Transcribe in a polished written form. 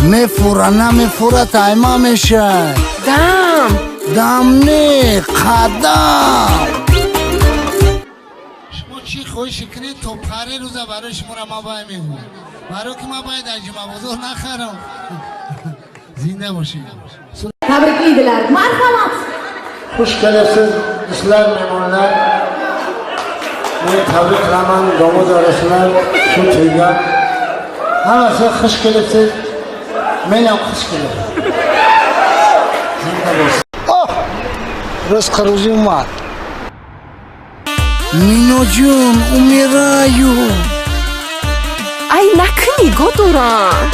Мефура, намефура, тайма мешай. Дам. Дам не, қадам. Шумо чӣ хоҳиши кунед, то паре рӯза барои шуморо ма бай мегӯям, баро ки ма бояд дар ҷумъабозор нахарам. Зинда бошед. Tabriklaydilar. Marhamat. Xush kelibsiz, do'stlar, mehmonlar. Men tabrik qilaman domod orasilar shu to'yga. Hammasi xush kelibsiz. Men ham xush kelibman. Zinda bo'lsin. Oh! Rizqi ro'zi umad. Миноҷун, умираю. Ай, накунӣ, нигоҳ дорам.